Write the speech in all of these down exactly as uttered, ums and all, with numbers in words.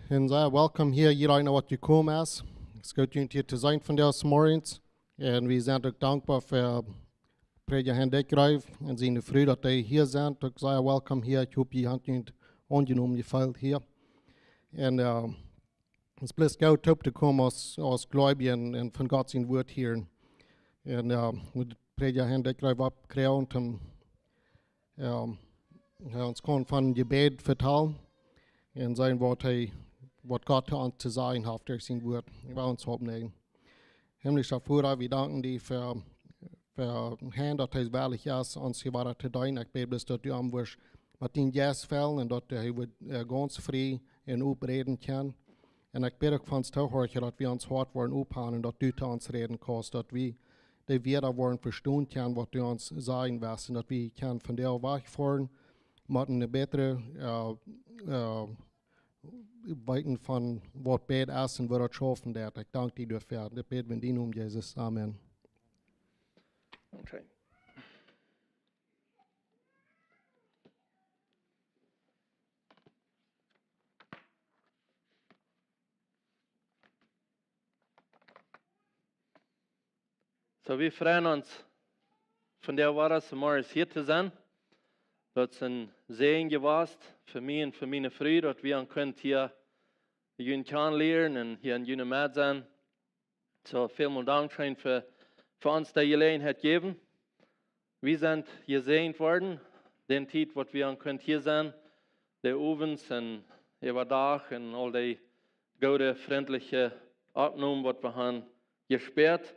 Un sea welkom hia, jieda eena waut jekomen es. Es goot, junt hia to seenen vondoag zemorjes. Un wie sent uk dankboa fa Prädja Hein Deckreif un siene Fru, daut dee hia sent. Uk sea welkom hia. Ekj hop, jie haben junt aunjenomen jefeelt hia. Un, äh, et es bloos goot, toop to komen aus, aus Gleubje un, un von Gott sien Wuat hieren. Un, äh, met Prädja Hein Deckreif oppkjrieen un, ähm, hee ons kaun von Jebäd vetalen un seenen, waut hee, waut Gott to ons to sajen haft derch sien Wuat. Wie wellen ons oppnämen. Himmlischa Voda, wie danken die fa, fa Hein, daut hee wellich es, ons hia wada to deenen. Ekj bäd bloos, daut du am woascht met dienen Jeist fellen un daut hee woat, äh, gaunz frie un opp räden kjennen. Un ekj bäd uk fa ons Toohorcha, daut wie ons Hoat woaren opmoaken un daut du to ons räden kaust, daut wie de Wieed woaren vestonen kjennen, waut du ons sajen west, un daut wie kjennen vondoag wajchfoaren met eene bätre, äh, äh, weeten von waut Bäd es un woo daut schaufen deit. Ekj dank die doafäa. Dit bäd wie en dienen Nomen, Jesus. Amen. Okay. Soo, wie freien ons, vondoag wada zemorjes hia to sennen. Daut es een Säajen jewast fa mie un fa miene Fru, daut wie aun kunnen hia junt kjanen lieren un hia en june Med sennen. Soo, välmol dankscheen fa, fa ons dee Jeläajenheit jäwen. Wie sent jesäajent worden, dee Tiet, waut wie aun kunnen hia sennen, de Owents un äwadach un aul dee goode, frintliche Oppnom, waut wie haben jespäat.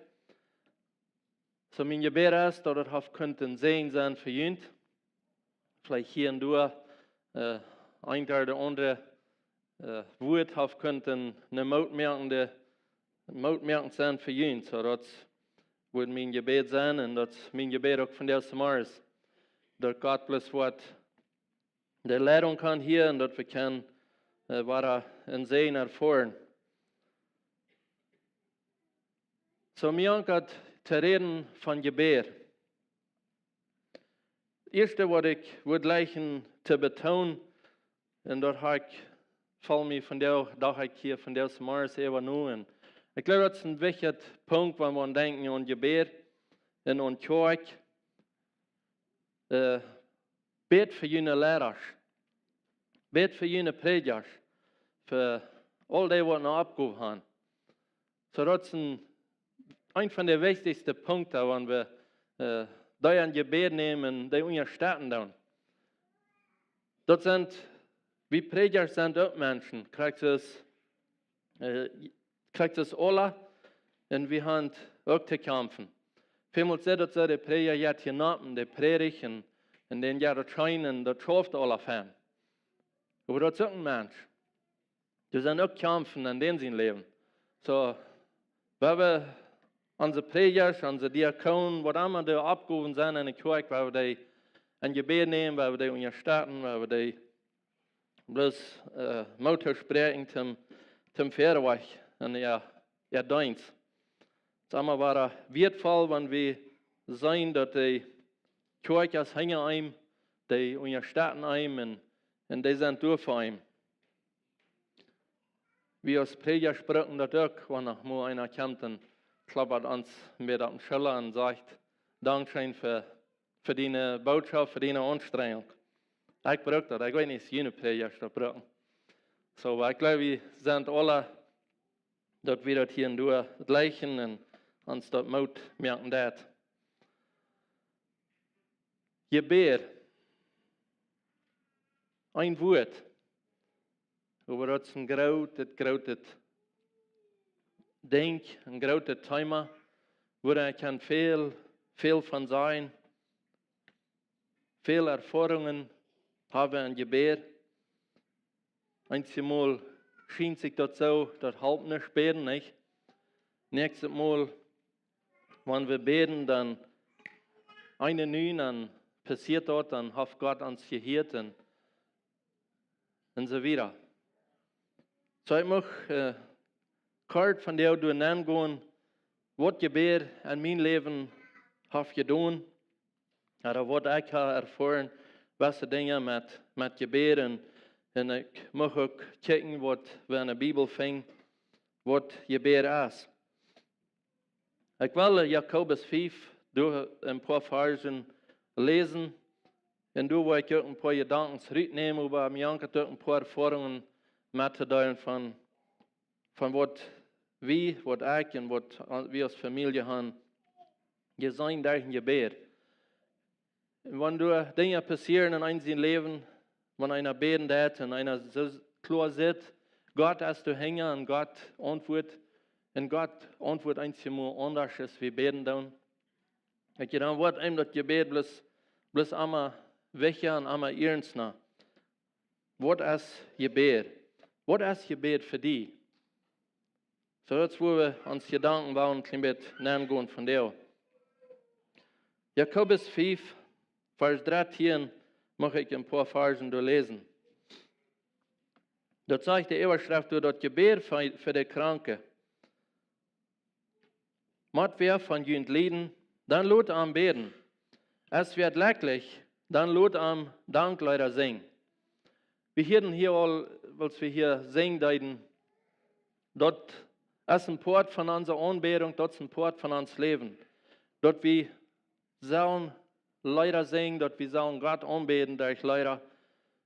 Soo, mien Jebäd es, daut et haft kunnen een Säajen sennen fa junt. Veleicht hia un doa, äh, een ooda aundret, äh, Wuat haft kunnen een, een mootmoakjende, mootmoakjend sennen fa junt. Soo, daut woat mien Jebäd sennen un daut es mien Jebäd uk vondoag zemorjes, daut Gott bloos woat de Leidunk haben hia un daut wie kjennen, äh, wada een Säajen erfoaren. Soo, mie aunkaut to räden von Jebäd. Daut ieeschte, waut ekj wudd jlikjen to betoonen, un daut ha ekj, foll mie vondoag, docht ekj hia vondoag zemorjes äwa no. Un ekj jleew, daut es een wichtja Punkt, wan wie denkjen aun Jebäd un aun Kjoakj. Äh, bäd fa june Leidasch. Bäd fa june Prädjasch. Fa aul dee, waut ne Oppgow haben. Soo, daut es een, een von de wichtichste Punkten, wan wie, äh, dee aun Jebäd nämen, dee unjastetten doonen. Daut sent, wie Prädjasch sent uk Menschen, krakjt soo aus, äh, krakjt soo aus aule, un wie haben uk to kjamfen. Välmol sajcht daut soo, de Prädja jeit hia nopp un dee prädicht un, un dän jeit daut scheen un daut schauft aula fein. Oba daut es uk een Mensch. Doa sent uk Kjamfen en dän sien Läwen. Soo, wie haben onse Prädjasch, onse Diakonen, waut emma de Oppgowen sent en de Kjoakj, wie haben dee aun Jebäd nämen, wie haben dee unjastetten, wie haben dee bloos, äh, Moot toospräakjen toom, toom Väawajch en äa, äa Deenst. Daut es emma wada wieetvoll, wan wie seenen, daut de Kjoakj es hinja eenem, dee unjastetten eenem un, un dee sent doa fa eenem. Wie aus Prädjasch brucken daut uk, wan noch mol eena kjemt un kloppt ons met opp de Schulla un sajcht: "Dankscheen fa, fa diene Bootschoft, fa diene Aunstrenjunk." Ekj bruck daut, ekj weet nich aus june Prädjasch daut brucken. Soo, oba ekj jleew, wie sent aule, daut wie daut hia un doa jlikjen un ons daut Moot moaken deit. Jebäd. Een Wuat. Oba daut es een grootet, grootet Dinkj, een grootet Thema, wua ekj kaun väl, väl von sajen. Väl Erfoarungen hab wie en Jebäd. Eenjemol schient sikj daut soo, daut halpt nuscht bäden, nich? Näakjstet Mol, wan wie bäden, dan eene Nich, dan passieet daut, dan haft Gott ons jehieet un, un soo wieda. Soo, ekj mucht, äh, kort vondoag doa nenn gonen, waut Jebäd en mien Läwen haft jedonen, ooda waut ekj hab erfoaren, waut de Dinja met, met Jebäd un, Un ekj mucht uk kjikjen waut wie enne Bibel finjen, waut Jebäd es. Ekj well Jakobus fief doa een poa Varzen läsen. Un doa woa ekj uk een poa Jedanken rutnämen, oba mie jankat uk een poa Erfoarungen mettodeelen von, von waut wie, waut ekj un waut wie aus Famielje haben jeseenen derch een Jebäd. Un wan doa Dinja passieren en eenem sien Läwen, wan eena bäden deit un eena soo kloa sitt, Gott es doahinja un Gott auntwuat, un Gott auntwuat eenjemol aundasch aus wie bäden doonen. Ekj, dan woat eenem daut Jebäd bloos, bloos emma wichtja un emma iernsta. Waut es Jebäd? Waut es Jebäd fa die? Soo, daut es wua wie ons Jedanken wellen een kjlien bät nengonen von doa. Jakobus fief, Varsch dartieen, mucht ekj een poa Varzen doa läsen. Daut sajcht de Äwaschreft doa, daut Jebäd fa, fa de Kranke. Mott wäa von junt lieden, dan lot am bäden. Es wäa jlekjlich, dan lot am Dankleeda sinjen. Wie hieeden hia aul, aus wie hia sinjen deeden, daut es een Poat von onse Aunbädunk, daut es een Poat von ons Läwen. Daut wie sellen Leeda sinjen, daut wie sellen Gott aunbäden derch Leeda.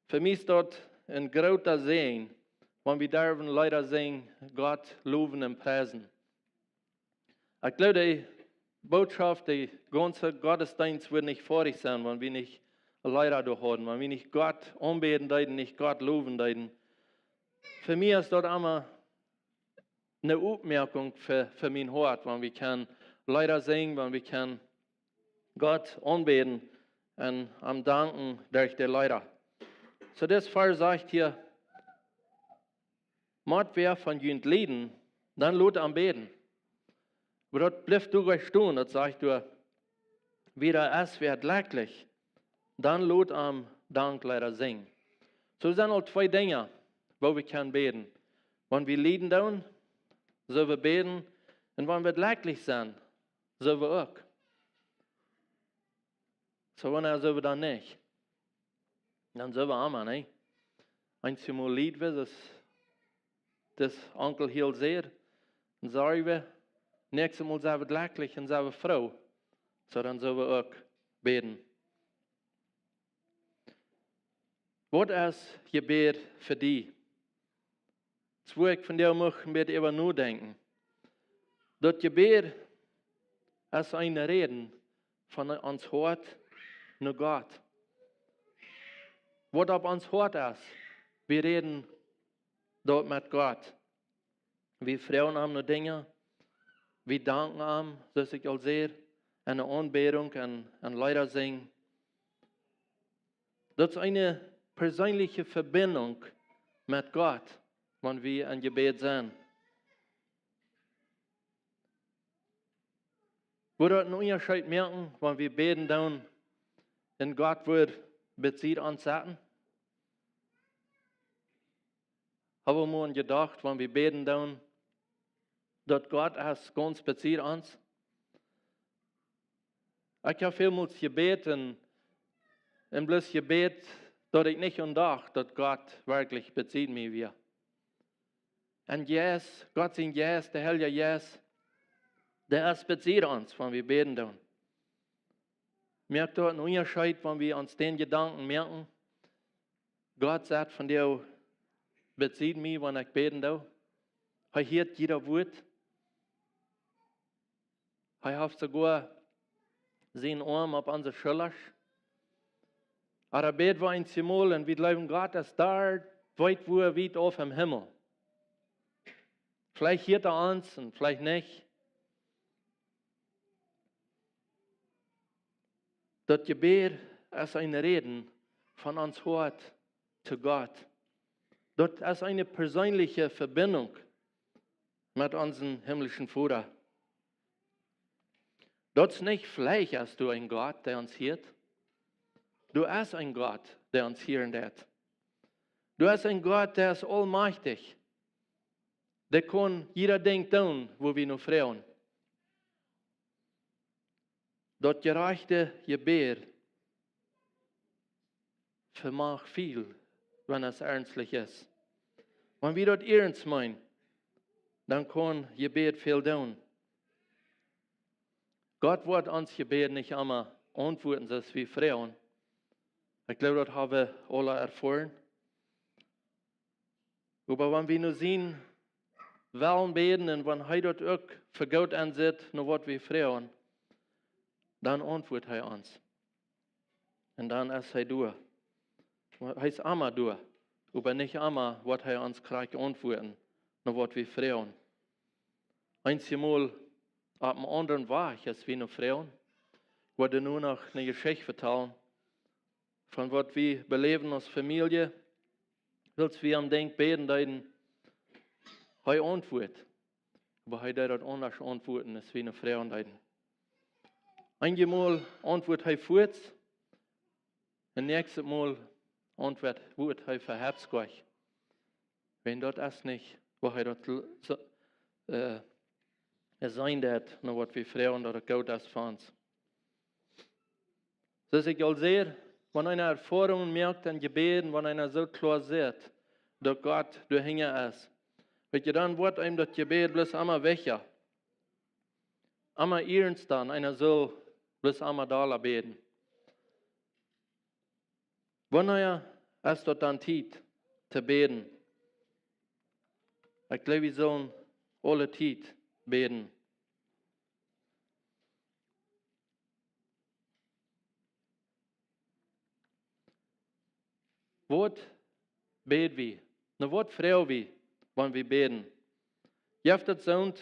Fa mie es daut een groota Säajen, wan wie derwen Leeda sinjen, Gott lowen un priesen. Ekj jleew, de Bootschoft, de gaunze Gottesdeenst wudd nich foadich sennen, wan wie nich Leeda doa hauden, wan wie nich Gott aunbäden deeden, nich Gott lowen deeden. Fa mie es daut emma eene Oppmoakunk fa, fa mien Hoat, wan wie kjennen Leeda sinjen, wan wie kjennen Gott aunbäden un am danken derch de Leeda. Soo, dis Varsch sajcht hia, mott wäa von junt lieden, dan lot am bäden. Oba daut blift doa nich stonen, daut sajcht doa, wäa es wäa jlekjlich, dan lot am Dankleeda sinjen. Soo sent aul twee Dinja, woo wie kjennen bäden. Wan wie lieden doonen, soo wie bäden, un wan wie jlekjlich sent, soo wie uk. Soo, wan soo wie dan nich, dan soo wie emma, nä? Eenjemol lied wie, daut, daut Onkel hia säd, dan saj wie, näakjstet Mol sent wie jlekjlich un sent wie froo. Soo, dan soo wie uk bäden. Waut es Jebäd fa die? Daut es wua ekj vondoag mucht een bät äwa nodenkjen. Daut Jebäd es een Räden von ons Hoat no Gott. Waut opp ons Hoat es, wie räden daut met Gott. Wie froagen am no Dinja, wie danken am, soo aus ekj aul säd, enne Aunbädunk un, un Leeda sinjen. Daut es eene perseenelje Vebinjunk met Gott, wan wie em Jebäd sent. Wudd daut een Unjascheet moaken, wan wie bäden doonen un Gott wudd bie Sied aunsetten? Hab wie mol jedocht, wan wie bäden doonen, daut Gott es gaunz bie Sied ons? Ekj hab välmols jebät un, un bloos jebät, daut ekj nich aun docht, daut Gott werkjlich bie Sied mie wia. Un Jeist, Gott sien Jeist, de Heilje Jeist, dee es bie Sied ons, wan wie bäden doonen. Moakt daut een Unjascheet, wan wie ons dän Jedanken moaken, Gott sajcht vondoag bie Sied mie, wan ekj bäden doo? Hee hieet jieda Wuat. Hee haft soogoa sienen Oarm opp onse Schullren. Oba bäd wie eenjemol un wie jleewen, Gott es doa, weet wua, wiet auf em Himmel. Veleicht hieet hee ons un veleicht nich. Daut Jebäd es een Räden von ons Hoat to Gott. Daut es eene perseenelje Vebinjunk met onsen himlischen Voda. Daut es nich, veleicht es doa een Gott, dee ons hieet. Doa es een Gott, dee ons hieren deit. Doa es een Gott, dee es aulmajchtich. Dee kaun jieda Dinkj doonen, wua wie no froagen. Daut jerajchte Jebäd vemag väl wenn et ernstlich es. Wan wie daut ernst meenen, dan kaun Jebäd väl doonen. Gott woat ons Jebäd nich emma auntwuaden, soo aus wie froagen. Ekj jleew, daut hab wie aule erfoaren. Oba wan wie no sienen Wellen bäden un wan hee daut uk fa goot aunsitt, no waut wie froagen, dan auntwuat hee ons. Un dan es hee doa. Hee es emma doa. Oba nich emma woat hee ons krakjt auntwuaden, no waut wie froagen. Eenjemol opp eenen aundren Wajch, aus wie no froagen. Ekj woa nu noch eene Jeschicht vetalen von waut wie beläwen aus Famielje, wiels wie aum Dinkj bäden deeden, hee auntwuat. Oba hee deed daut aundasch auntwuaden, aus wie no froagen deeden. Eenjemol auntwuat hee fuaz, un näakjstet Mol auntwuat, wuat hee fa Heppskoakj. Wan daut es nich, woo hee daut l-, so, äh, seenen deit, no waut wie froagen, daut et goot es fa ons. Soo aus ekj aul säd, wan eena Erfoarungen moakt en Jebäden, wan eena soo kloa sitt, daut Gott doahinja es, weet jie, dan woat eenem daut Jebäd bloos emma wichtja. Emma ernsta, eena saul bloos emma dolla bäden. Wanea es daut dan Tiet to bäden? Ekj jleew, wie sellen aule Tiet bäden. Waut bäd wie? No waut froag wie, wan wie bäden? Jeft et soont,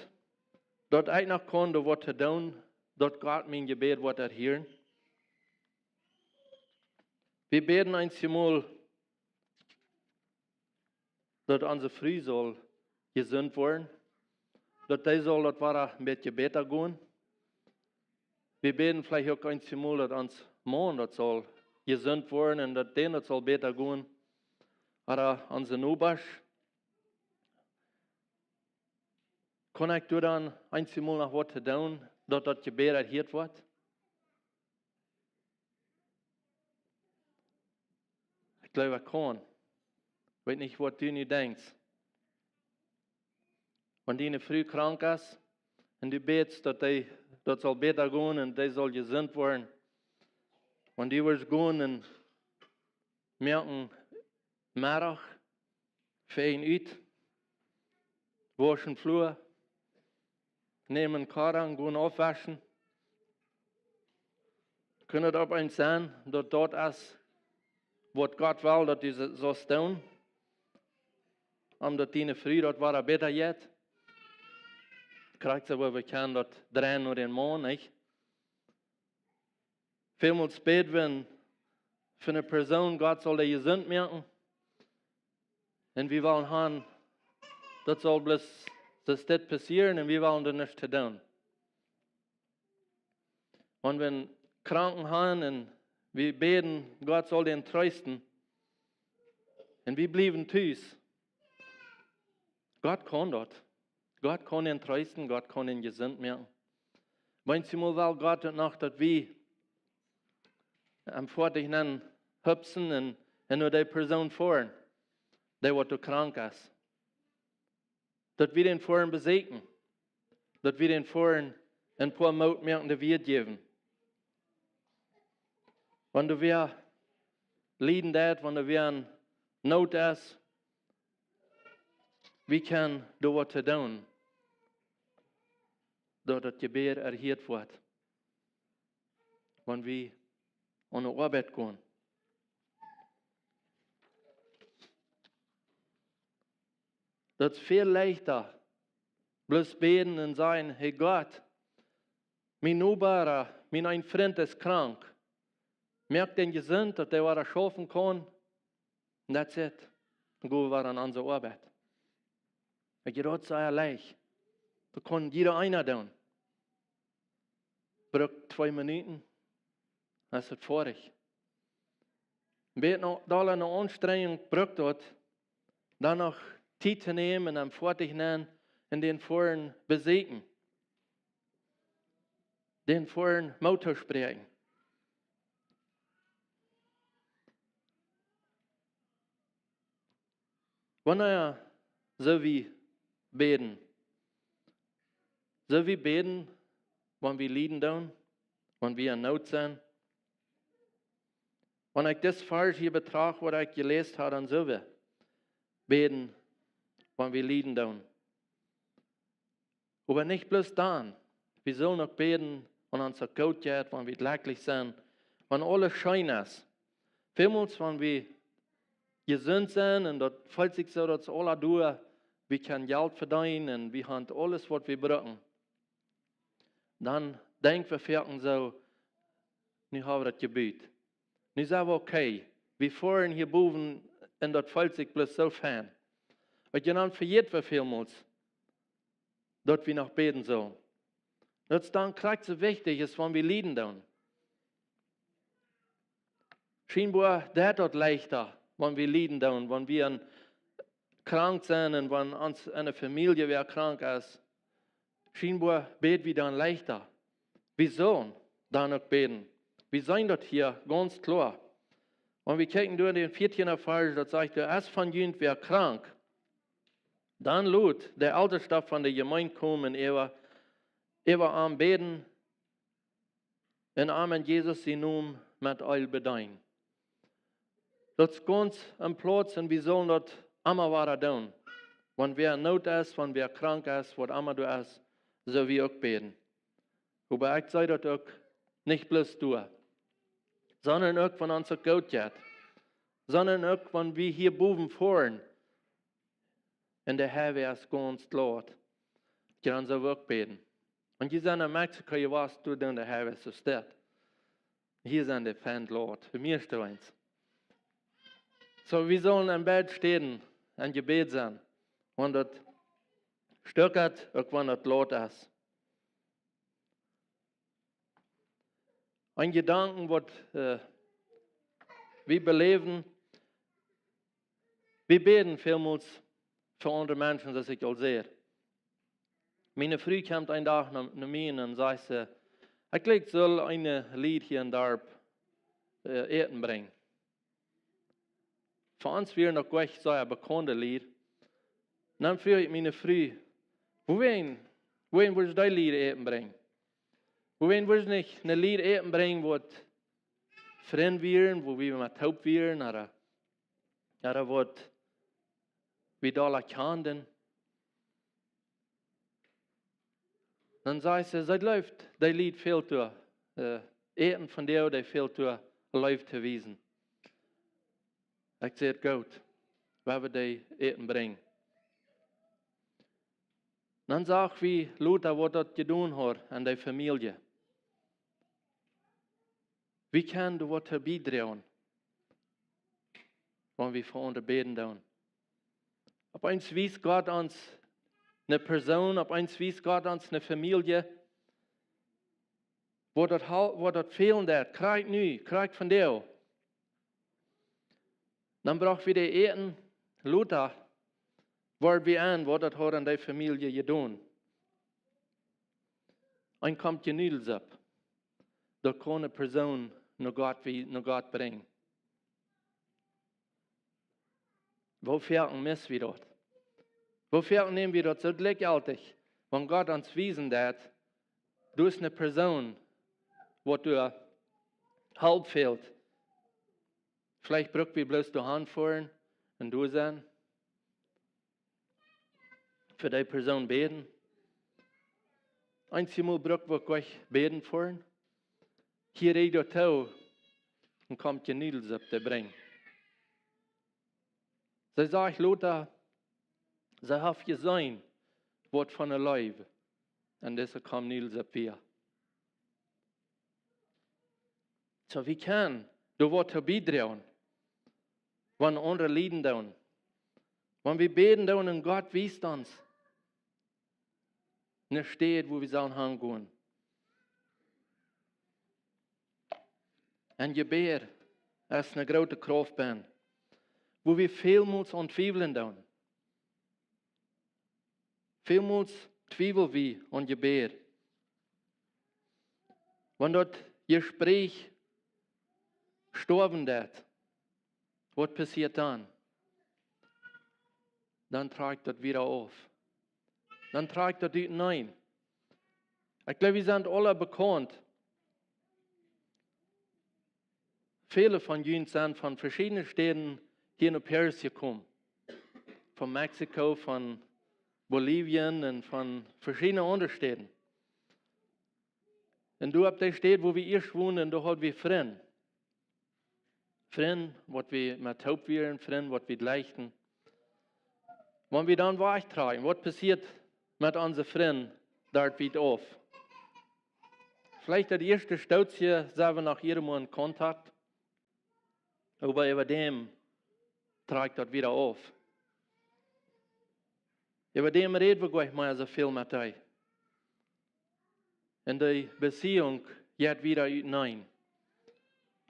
daut ekj noch kaun doa waut to doonen, daut Gott mien Jebäd woat erhieren? Wie bäden eenjemol, daut onse Fru saul jesunt woaren, daut dee saul daut wada een bät bäta gonen. Wie bäden veleicht uk eenjemol, daut ons Maun daut saul jesunt woaren un daut dän daut saul bäta gonen. Ooda onse Nobasch. Kaun ekj doa dan eenjemol noch waut to doonen, daut daut Jebäd erhieet woat? Ekj jleew, ekj kaun. Weet nich, waut du nu denkjst. Wan diene Fru krank es un du bätst, daut dee, daut saul bäta gonen un dee saul jesunt woaren. Wan du wurscht gonen un moaken Meddach, fäajen ut, wauschen Flua, nämen Kara un gonen aufwauschen. Kunn et opp eemol sennen, daut daut es, waut Gott well, daut du saust doonen, om daut diene Fru daut wada bäta jeit? Krakjt soo, wie kjennen daut dreien no dän Maun, nich? Välmols bäd wie fa eene Persoon, Gott saul dee jesunt moaken. Un wie wellen han, daut saul bloos, daut dit passieren un wie wellen doa nuscht to doonen. Wan wie eenen Kranken han un wie bäden, Gott saul dän treesten, un wie bliewen tus, Gott kaun daut. Gott kaun dän treesten, Gott kaun dän jesunt moaken. Wan eemol well Gott daut noch, daut wie aum Foatich nenn hupsen un, un no dee Persoon foaren, dee waut doa krank es. Daut wie dän foaren beseakjen. Daut wie dän foaren een poa mootmoakende Wieed jäwen. Wan doa wäa lieden deit, wan doa wäa en Noot es, wie kjennen doa waut to doonen, daut daut Jebäd erhieet woat, wan wie aun de Oabeit gonen. Daut es väl leichta, bloos bäden un sajen: "Hey Gott, mien Noba, mien een Frint es krank. Moak dän jesunt, daut hee wada schaufen kaun. Un that's it. Dan go wie wada aun onse Oabeit." Weet jie, daut es sea leicht. Daut kaun jieda eena doonen. Brukt twee Minuten, dan es et foadich. Een bät no, dolla ne Aunstrenjunk brukt daut, dan noch Tiet to nämen un aum Foatich nenn un dän foaren beseakjen. Dän foaren Moot to spräakjen. Wanea sell wie bäden? Sell wie bäden, wan wie lieden doonen, wan wie en Noot sent? Wan ekj dit Varsch hia betracht, waut ekj jeläst hab, dan sell wie bäden, wan wie lieden doonen. Oba nich bloos dan. Wie sellen uk bäden, wan ons daut goot jeit, wan wie jlekjlich sent, wan aules scheen es. Välmols, wan wie jesunt sent un daut feelt sikj soo, daut es aules doa, wie kjennen Jelt vedeenen un wie haben aules, waut wie brucken. Dan denkj wie foaken soo: "Nu hab wie daut jebut. Nu sent wie okay. Wie foaren hia bowen un daut feelt sikj bloos soo fein." Un dan vejäte wie välmols, daut wie noch bäden sellen. Daut es dan krakjt soo wichtich aus wan wie lieden doonen. Schienboa jeit daut leichta, wan wie lieden doonen, wan wie en, krank sent un wan ons enne Famielje wäa krank es. Schienboa bäd wie dan leichta. Wie sellen dan uk bäden. Wie seenen daut hia gaunz kloa. Wan wie kjikjen doa en dän vieetieenden Varsch, daut sajcht: "Doa es von junt wäa krank, dan lot de Eltesta von de Jemeent komen un äwa, äwa am bäden un am en Jesus sienen Nomen met Eel bedeenen." Daut es gaunz aum Plautz un wie sellen daut emma wada doonen. Wan wäa en Noot es, wan wäa krank es, waut emma doa es, sell wie uk bäden. Oba ekj saj daut uk nich bloos doa, sonda uk wan ons daut goot jeit, sonda uk wan wie hia bowen foaren un de Highway es gaunz glaut. Dan sell wie uk bäden. Un jie sent en Mexiko, jie weeten, doa es de Highway soo steit. Hia sent de fein glaut, de mieeschte Wajch. Soo, wie sellen en beid Städen em Jebäd sennen. Wan daut stoakat, uk wan daut lot es. Een Jedanken, waut, äh, wie beläwen, wie bäden välmols fa aundre Menschen, soo aus ekj aul säd. Miene Fru kjemt een Dach no, no mie un dan sajcht see: "Ekj jlikj sull eene Lied hia em Darp, äh, Äten brinjen." Fa ons wieren daut uk sea bekaunde Lied. Dan fruach ekj miene Fru: "Wuarom, wuarom wurscht du dee Lied Äten brinjen? Wuarom wurscht du nich een Lied Äten brinjen, waut Frind wieren, wua wie met toop wieren, ooda, ooda waut wie doa kjanden?" Dan säd see, see jleeft, dee Lied fält doa, äh, Äten von dee, dee fält doa Leew to wiesen. Ekj säd: "Goot, wie woaren dee Äten brinjen." Dan sach wie lota, waut daut jedonen haud aun de Famielje. Wie kjennen doa waut bie droagen, wan wie fa aundre bäden doonen. Opp eemol wiest Gott ons eene Persoon, opp eemol wiest Gott ons eene Famielje, waut daut hal-, waut daut fälen deed, krakjt nu, krakjt vondoag. Dan bruck wie dee Äten, lota, woa wie aun, waut daut haud aun de Famielje jedonen. Een Kopp Nudelsupp, daut kaun eene Persoon no Gott, wie, no Gott brinjen. Woo foaken miss wie daut? Woo foaken näm wie daut soo jlikjjeltich, wan Gott ons wiesen deed, doa es eene Persoon, waut doa Help fält. Veleicht bruck wie bloos doa han foaren un doa sennen. Fa dee Persoon bäden. Eenjemol bruck wie uk bäden foaren. Hia räd ekj doatoo, een Kopp Nudelsupp to brinjen. See sajcht lota, see haft jeseenen, waut fa eene Leew aun dise Kopp Nudelsupp wia. Soo, wie kjennen doa waut too bie droagen, wan aundre lieden doonen. Wan wie bäden doonen un Gott wiest ons eene Städ, wua wie sellen han gonen. En Jebäd es eene groote Krauft bennen, wua wie välmols aun twiewlen doonen. Välmols twiewel wie aun Jebäd. Wan daut Jespräch stoawen deit, waut passieet dan? dan trakjt daut wada auf. Dan trakjt daut uteneen. Ekj jleew, wie sent aule bekaunt. Väle von junt sent von veschiedne Städen hia no Paris jekomen. Von Mexiko, von Bolivien un von veschiedne aundre Städen. Un doa opp dee Städ, wua wie ieescht wonden, doa haud wie Frind. Frind, waut wie met toop wieren, Frind, waut wie jlikjten. Wan wie dan wajchtrakjen, waut passieet met onse Frind doa wiet auf? Veleicht daut ieeschte Stootje sent wie noch irjentwua en Kontakt, oba äwa däm trakjt daut wada auf. Äwa däm räd wie nich mea soo väl met dee. Un dee Beziehung jeit wada uteneen.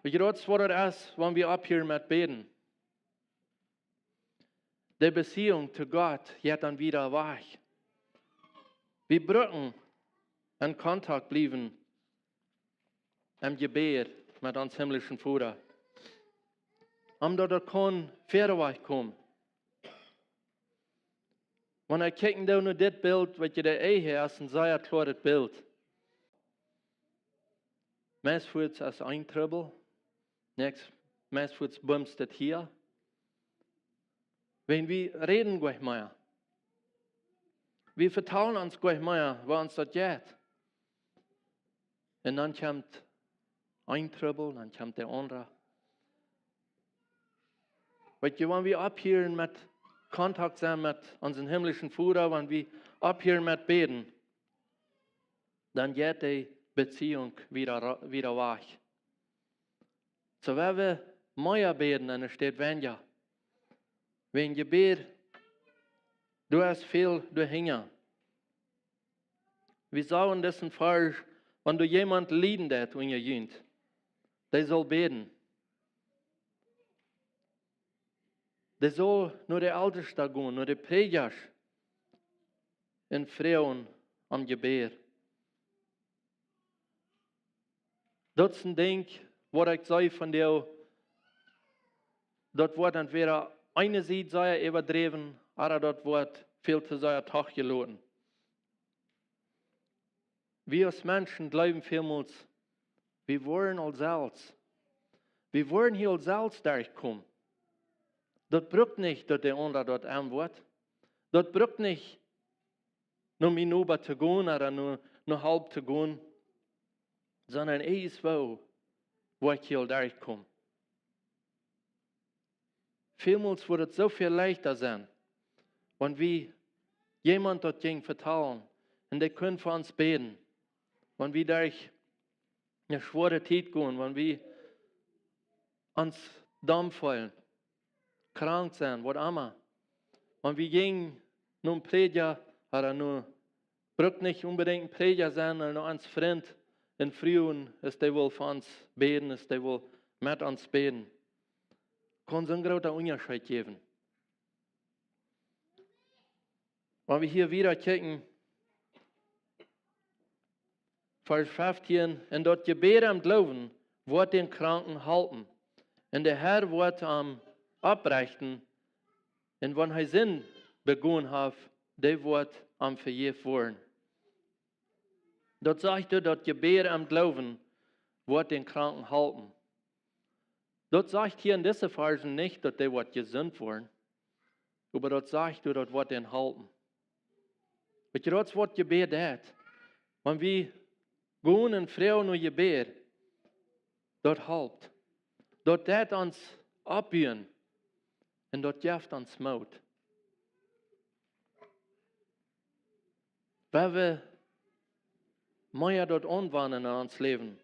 Weetst, waut daut es, wan wie opphieren met bäden? Dee Beziehung to Gott jeit dan wada wajch. Wie brucken en Kontakt bliewen em Jebäd met onsen himlischen Voda, om daut et kaun wieda wajch komen. Wan ekj kjikj dan no dit Bilt, weetst, de Ehe es een sea kloaret Bilt. Meist fuaz es een Trubbel, näakjst, meist fuaz bumst et hia. Wan wie räden nich mea. Wie vetalen ons nich mea, woo ons daut jeit. Un dan kjemt een Trubbel, dan kjemt de aundra. Weetst, wan wie opphieren met Kontakt sennen met onsen himlischen Voda, wan wie opphieren met bäden, dan jeit dee Beziehung wada, wada wajch. Soo, wan wie mea bäden enne Städ weinja. Wan Jebäd, doa es väl doahinja. Wie sagen en disen Varsch, wan doa jemaunt lieden deit unja junt, dee saul bäden. Dee saul no de Eltestasch gonen, no de Prädjasch, un froagen om Jebäd. Daut es een Dinkj, waut ekj saj von dee, daut woat entwäda eene Sied sea äwadräwen, ooda daut woat väl too sea toojeloten. Wie aus Menschen jleewen välmols, wie woaren aul selfst. Wie woaren hia aul selfst derchkomen. Daut brukt nich, daut de aundra daut aunwoat. Daut brukt nich, no mien Noba to gonen, ooda no, no Help to gonen, sonda irjentwoo, woo ekj hia derchkom. Välmols wudd et soo väl leichta sennen, wan wie jemaunt daut jinjen vetalen un dee kunn fa ons bäden, wan wie derch eene schwoare Tiet gonen, wan wie ons domm feelen, krank sennen, waut emma. Wan wie jinjen no een Prädja, ooda no, brukt nich onbedinjt een Prädja sennen, ooda no ons Frint un Fruen, es dee well fa ons bäden, es dee well met ons bäden. Kaun soon groota Unjascheet jäwen. Wan wie hia wieda kjikjen, Varsch feftieen: "Un daut Jebäd em Gloowen woat dän Kranken halpen, un de Herr woat am oprechten, un wan hee Sind begonen haft, dee woat am vejäft woaren." Daut sajcht doa, daut Jebäd em Gloowen woat dän Kranken halpen. Daut sajcht hia en dise Varschen nich, daut dee woat jesunt woaren, oba daut sajcht doa, daut woat dän halpen. Weetst, daut es waut Jebäd deit. Wan wie gonen un froagen no Jebäd, daut halpt. Daut deit ons oppbuen un daut jeft ons Moot. Wan wie mea daut aunwanen en ons Läwen,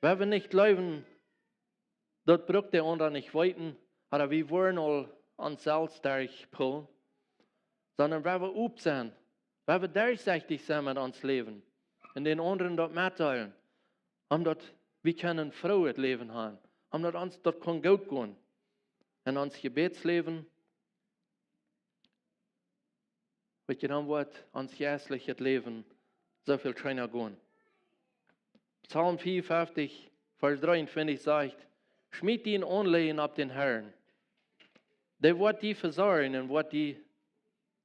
wan wie nich jleewen, daut brukt de aundra nich weeten, ooda wie woaren aul ons selfst derchpullen, sonda wan wie op sennen, wan wie derchsechtich sennen met ons Läwen un dän aundren daut metdeelen, om daut wie kjennen een frooet Läwen haben, om daut ons daut kaun goot gonen. En ons Jebädsläwen, weetst, dan woat ons jeistlichet Läwen soo väl scheena gonen. Psalm vea un feftieen, Varsch dreeuntwintich sajcht: "Schmiet dien Aunlijen opp dän Herrn. Dee woat die vesorjen un woat die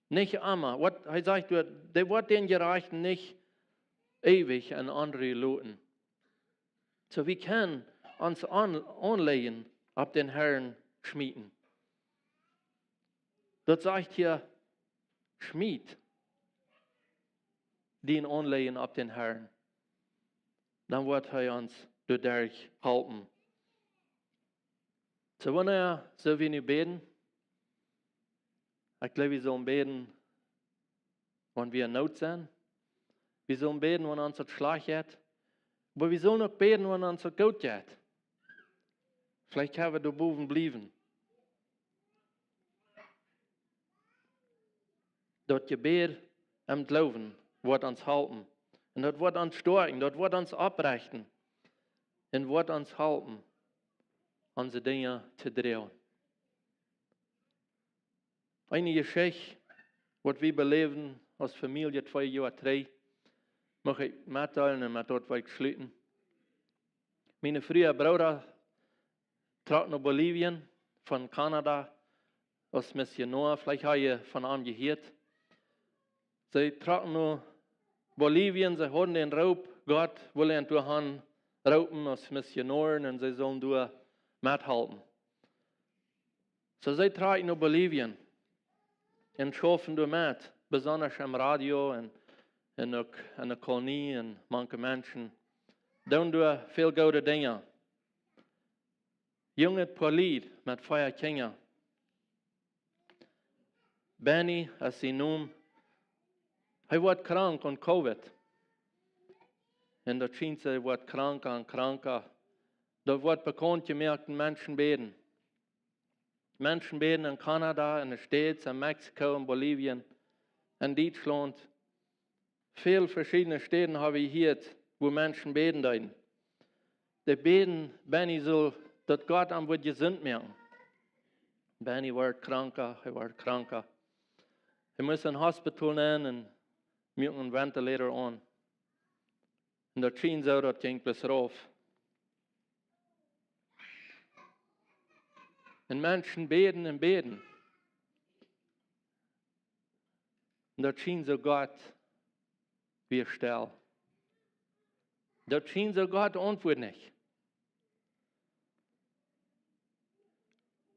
nich emma, waut hee sajcht, dee woat dän Jerajchten nich eewich en Onru loten. Soo, wie kjennen ons Aun-, Aunlijen opp dän Herrn schmieten. Daut sajcht hia: Schmiet dien Aunlijen opp dän Herrn. Dan woat hee ons doaderch halpen. Soo, wanea sell wie nu bäden? Ekj jleew, wie sellen bäden, wan wie en Noot sent. Wie sellen bäden, wan ons daut schlajcht jeit. Oba wie sellen uk bäden, wan ons daut goot jeit. Veleicht kjenn wie doa bowen bliewen. Daut Jebäd em Gloowen woat ons halpen. Un daut woat ons stoakjen, daut woat ons opprechten. Un woat ons halpen, onse Dinja to droagen. Eene Jeschicht, waut wie beläwen aus Famielje twee Joa trigj, mucht ekj metdeelen un met daut well ekj schluten. Miene Fru äa Brooda trock no Bolivien von Kanada aus Missionoa. Veleicht ha jie von am jehieet. See trocken no Bolivien, see hauden dän Roop, Gott wull an doa han roopen aus Missionoa un see sullen doa methalpen. Soo see trocken no Bolivien un schaufen doa met, besonda em Radio un, un uk en de Kolonie un mank de Menschen. Doonen doa väl goode Dinja. Junget Poa Lied met vea Kjinja. Benny es sien Nomen. Hee woat krank aun Covid. Un daut schient, hee woat kranka un kranka. Daut woat bekaunt jemoakt un Menschen bäden. Menschen bäden en Kanada, en de States, en Mexiko, en Bolivien, en Dietschlaunt. Väl veschiedne Städen ha wie jehieet, wua Menschen bäden deeden. Dee bäden, Benny sull, daut Gott am wudd jesunt moaken. Benny wort kranka, hee wort kranka. Hee must en Hospital nenn un muaken en Ventilator aun. Un daut schien soo, daut jinkj bloos rauf. Un Menschen bäden un bäden. Un daut schien soo, Gott wia stell. Daut schien soo, Gott auntwuad nich.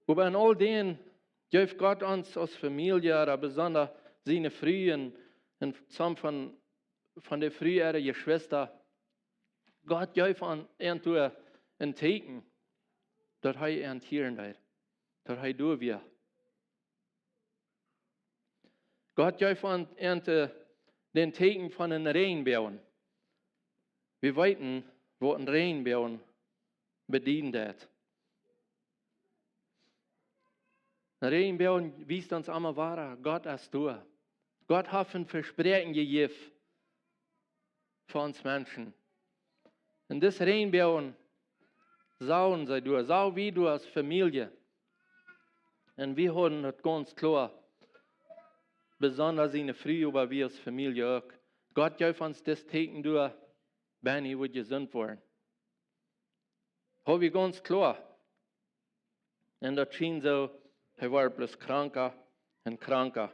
Oba en aul dän jeef Gott ons aus Famielje, oba besonda siene Fru un, un some von, von de Fru äare Jeschwista. Gott jeef an, an doa een Tieekjen, daut hee an hieren deed, daut hee doa wia. Gott jeef an, an, äh, dän Tieekjen von een Räajenboagen. Wie weeten, waut een Räajenboagen bedieden deit. Een Räajenboagen wiest ons emma wada, Gott es doa. Gott haft een Vespräakjen jejäft fa ons Menschen. Un dis Räajenboagen sagen see doa, sagen wie doa aus Famielje. Un wie hauden daut gaunz kloa, besonda siene Fru, oba wie aus Famielje uk. Gott jeef ons dis Tieekjen doa, Benny wudd jesunt woaren. Haud wie gaunz kloa. Un daut schien soo, hee wort bloos kranka un kranka.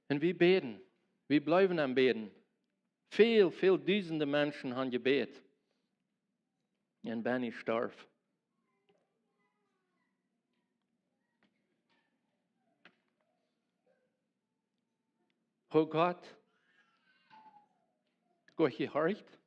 Un wie bäden, wie bleewen aum Bäden. Väl, väl dusende Menschen han jebät. Un Benny storf. O Gott, Gott jehorcht.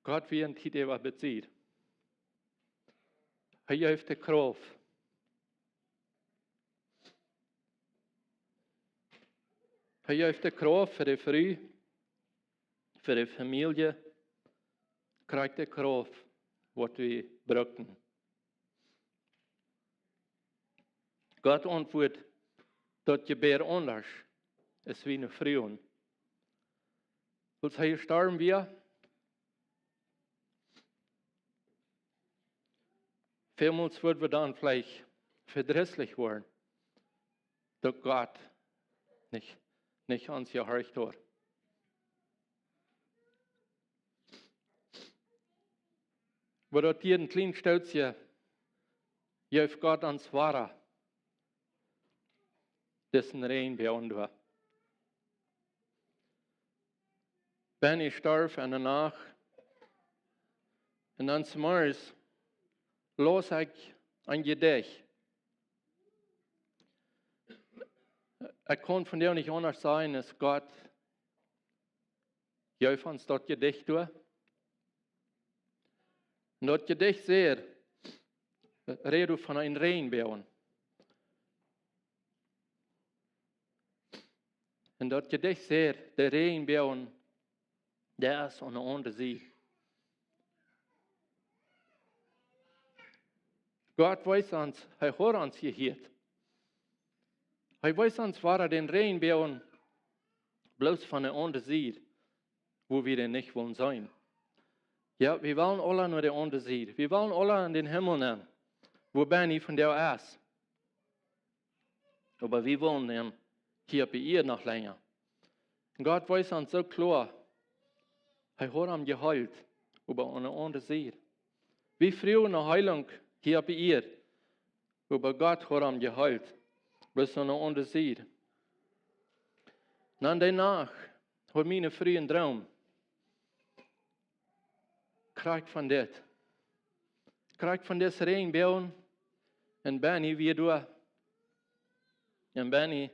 Gott wia en Tiet äwa besied. Hee jeef de Krauft. Hee jeef de Krauft fa de Fru, fa de Famielje, krakjt de Krauft, waut wie brukten. Gott auntwuad daut Jebäd aundasch aus wie nu fruagen. Aus hee jestorwen wia, välmols wudd wie dan veleicht vedrisslich woaren. daut Gott nich, nich ons jehorcht haud. Oba daut hia een kjlien Stootje jeef Gott ons wada disen Räajenboagen doa. Benny storf enne Nacht. Un dan zemorjes laus ekj een Jedicht. Ekj kunn von dee nich aundasch sajen, es Gott jeef ons daut Jedicht doa. Un daut Jedicht säd, räd von een Räajenboagen. Un daut Jedicht säd, de Räajenboagen, dee es aun de aundre Sied. Gott wees ons, hee haud ons jehieet. Hee wees ons wada dän Räajenboagen, bloos von de aundre Sied, wua wie dän nich wullen seenen. Jo, wie wellen aula no de aundre Sied. Wie wellen aula en dän Himmel nenn, wua Benny vondoag es. Oba wie wullen am hia opp de Ieed noch lenja. Un Gott wees ons soo kloa, hee haud am jeheelt, oba aun de aundre Sied. Wie fruagen no Heelunk hia opp de Ieed, oba Gott haud am jeheelt, bloos aun de aundre Sied. Dan dee Nacht haud miene Fru een Droom. Krakjt von dit. Krakjt von disen Räajenboagen. Un Benny wia doa. Un Benny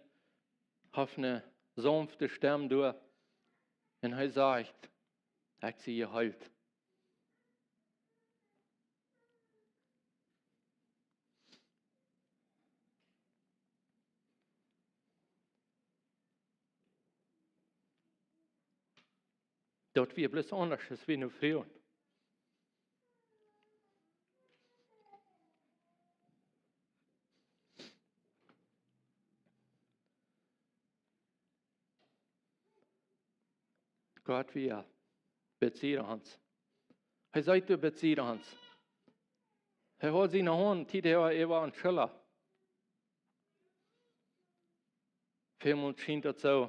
haud eene saunfte Stemm doa. Un hee sajcht: "Ekj sie jeheelt." Daut wia bloos aundasch aus wie nu fruagen. Gott wia bie ons. Hee säd doa bie ons. Hee haud siene Haunt, tiet hee äwa ons Schulla. Välmol schient daut soo,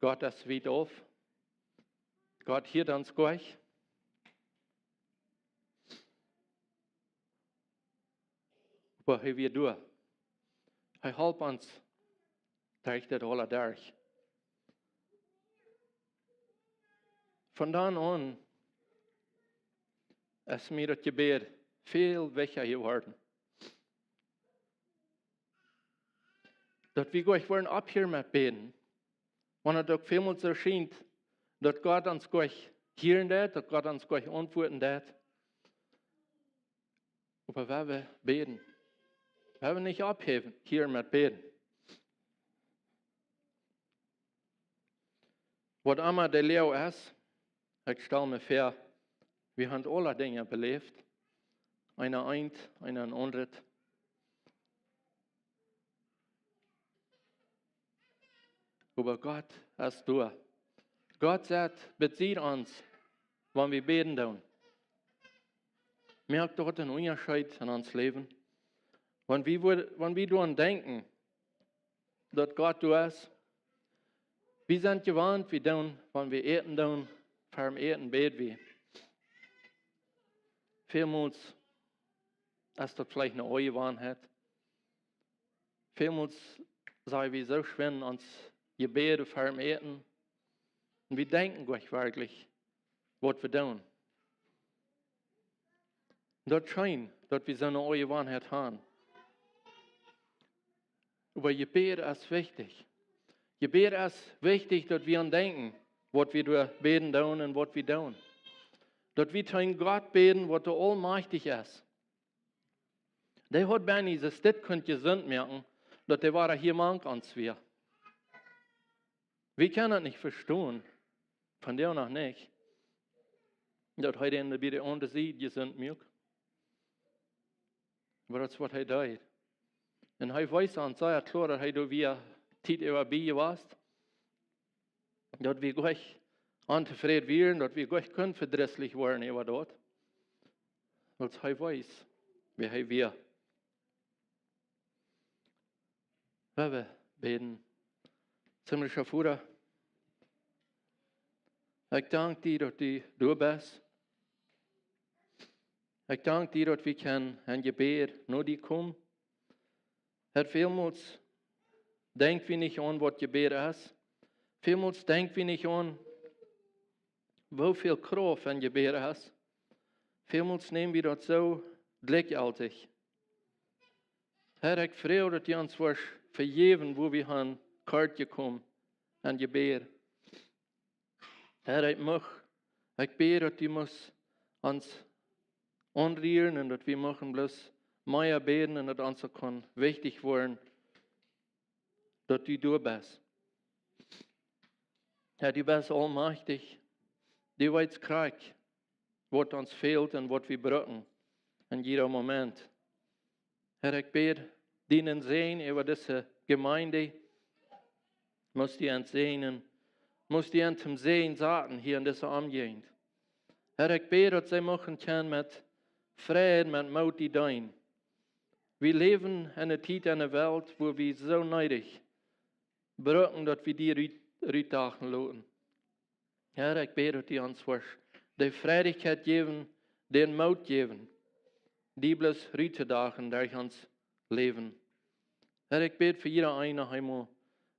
Gott es wiet auf. Gott hieet ons nich. Oba hee wia doa. Hee holp ons derch daut aula derch. Von dan aun es mie daut Jebäd väl wichtja jeworden. Daut wie nich woaren opphieren met bäden. Wan daut uk välmol soo schient, daut Gott ons nich hieren deit, daut Gott ons nich auntwuaden deit. Oba wie woaren bäden. Wie woaren nich opphieren met bäden. Waut emma de Loag es, ekj stal mie väa, wie haben aule Dinja beläft. Eena eent, eena een aundret. Oba Gott es doa. Gott sitt bie ons, wan wie bäden doonen. Moakt daut een Unjascheet en ons Läwen? Wan wie, woa-, wan wie doaraun denkjen, daut Gott doa es. Wie sent jewant, wie doonen, wan wie äten doonen, ver daut Äten bäd wie. Välmol es daut veleicht eene Aunjewanheit. Välmol saj wie soo schwind ons Jebäd ver daut Äten. Un wie denkjen nich werkjlich, waut wie doonen. Daut es scheen, daut wie soone Aunjewanheit haben. Oba Jebäd es wichtich. Jebäd es wichtich, daut wie aun denkjen, waut wie doa bäden doonen un waut wie doonen. Daut wie to Gott bäden, waut doa aulmajchtich es. Dee haud bie ons dit kunt jesunt moaken, daut hee wada hia mank ons wia. Wie kjennen daut nich vestonen, von dee noch nich, daut hee dän bie de aundre Sied jesunt muak. Oba daut es waut hee deed. Un hee wees ons sea kloa, daut hee doa wia, Tiet äwa bie wia, daut wie nich ontofräd wieren, daut wie nich kunnen vedrisslich woaren äwa daut. Wiels hee wees, wäa hee wia. Lot ons bäden. Himmlischa Voda, ekj dank die, daut du doa best. Ekj dank die, daut wie kjennen en Jebäd no die komen. Herr, välmols denkj wie nich aun, waut Jebäd es. Välmols denkj wie nich aun, woo väl Krauft en Jebäd es. Välmols näm wie daut soo jlikjjeltich. Herr, ekj froag, daut du ons woascht vejäwen, wua wie han kort jekomen en Jebäd. Herr, ekj mucht, ekj bäd, daut du must ons aunrieren un daut wie muchten bloos mea bäden un daut ons uk kaun wichtich woaren, daut du doa best. Herr, du best aulmajchtich. Du weetst krakjt, waut ons fält un waut wie brucken en jieda Moment. Herr, ekj bäd dienen Säajen äwa dise Jemeent. Must du an säajnen, must du an tom Säajen saten hia en dise Omjäajent. Herr, ekj bäd, daut see muchten kjennen met Freid, met Moot die deenen. Wie läwen en eene Tiet, en eene Welt, wua wie soo needich brucken, daut wie die rut-, rutdachen loten. Herr, ekj bäd, daut du ons woascht de Freiheit jäwen, dän Moot jäwen, die bloos ruttodachen derch ons Läwen. Herr, ekj bäd fa jieda eenen noch eemol.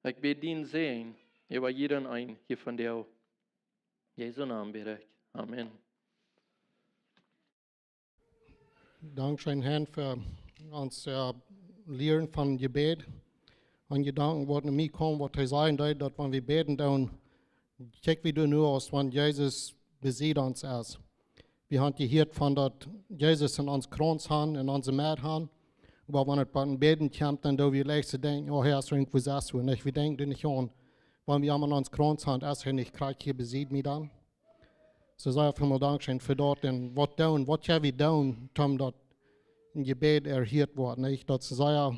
Ekj bäd dienen Säajen äwa jieda eenen hia vondoag. Jesu Namen bäd ekj. Amen. Dankscheen, Herr, fa ons, äh, Lieren von Jebäd. Een Jedanken, waut no mie kjeem, waut hee säd, daut, daut wan wie bäden, dan kjikj wie doa nu aus wan Jesus besied ons es. Wie han jehieet von daut Jesus en ons Krauns han, en onse Med han. Oba wan et bie een Bäden kjemt, dan doo wie leicht soo denkjen: "Oh, hee es irjentwua sest, nich?" Wie denkjen doa nich aun. Wan wie am en ons Krauns han, es hee nich krakjt hia besied mie dan? Soo sea väl mol dankscheen fa daut. Un waut doonen, waut kjenn wie doonen, om daut een Jebäd erhieet woat, nich? Daut es sea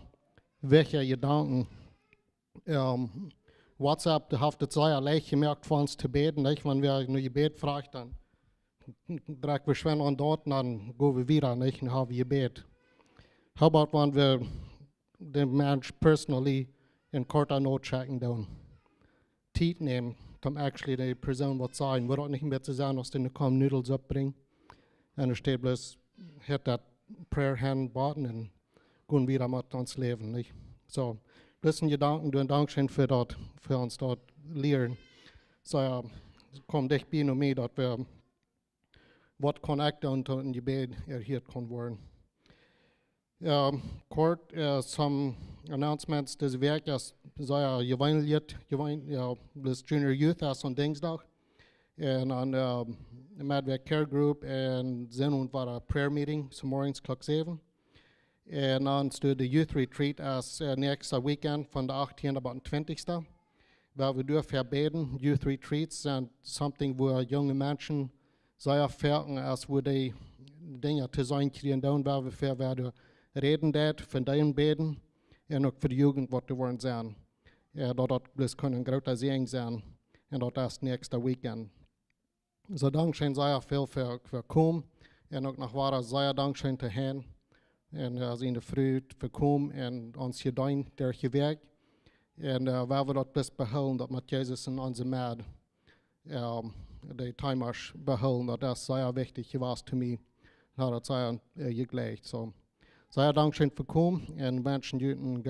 wichtje Jedanken. Ähm, WhatsApp, dee haft et sea leicht jemoakt fa ons to bäden, nich? Wan wie no Jebäd froagen, dan drekj wie schwind aun daut, dan go wie wieda, nich? Dan ha wie jebäd. How about wan wie dän Mensch personally en korte Noot schekjen doonen? Tiet nämen, om actually de Persoon waut sajen, woat uk nich mea to sennen, aus dee nu kaum Nudelsupp brinjen. Un doa steit bloos, hit that prayer hand button un gonen wieda met ons Läwen, nich? Soo, daut es een Jedanken, du, un dankscheen fa daut, fa ons daut lieren. Soo, jo, kjemt dicht bie no mie, daut wie waut kaun ekj doonen, daut een Jebäd erhieet kaun woaren. Jo, kort, äh, some announcements. Dise Wäakj es sea jeweenlich, jeween-, jo, daut Junior Youth es aun Dinjsdach. Un dan, äh, Medweg Care Group un Sindach wia prayer meeting, zemorjes Klock säwen. Un dan es de Youth Retreat es, äh, näakjste Weekend von de achttiende bat dän twintichste. Wua wie doafäa bäden. Youth Retreats sent something, wua junge Menschen sea foaken aus wua dee Dinja to seenen kjrieen, dan wua wie fa, wua wie räden, daut von dän bäden un uk fa de Jugend, waut doa woaren sennen. Jo, daut daut bloos kaun een groota Säajen sennen. Un daut es näakjste Weekend. Soo, dankscheen sea väl fa, fa komen. Un uk noch wada sea dankscheen to Hein un, äh, siene Fru fa komen un ons jedeent derch de Wäakj. Un, äh, wua wie daut bloos behoolen, daut met Jesus en onse Med, ähm, de Themasch behoolen, daut es sea wichtich jewast to mie. Haud daut sea, äh, jejlikjt. Soo, sea dankscheen fa komen un wenschen junt een